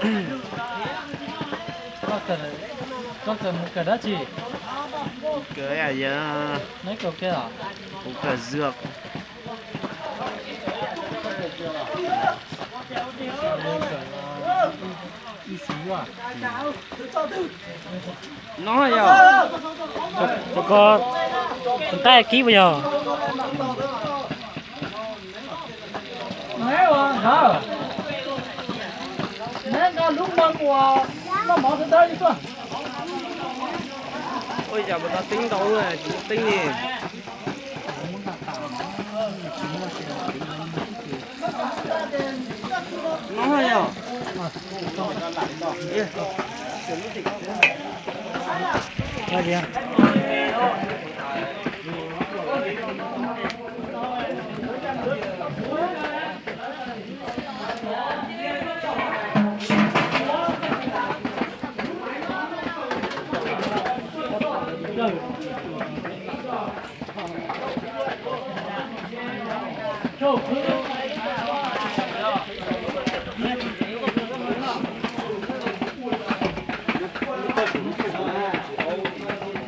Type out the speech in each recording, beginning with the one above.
Koj kawm, koj kawm mus kawm dab tsi? Kawm yog, neb kawm ke los? Kuv kawm dược. No yog, cov ko ntaij kib puas yog? Ua cas puas tau teeb ntau, tsis muaj teeb li. No yog.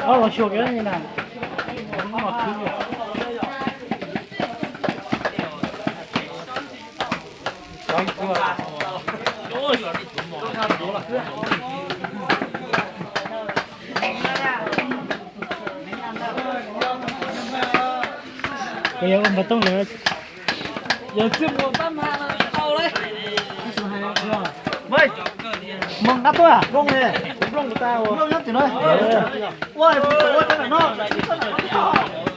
Ob los xyuas kiag na. Kuv yuav ua npawg Tooj lawm. Yog txij mus tab mas tau li. Hmoob qab tuaj, Hmoob ne, Hmoob kuv tas, Hmoob nyob tim no. Ua, ua cov no, ua cov no.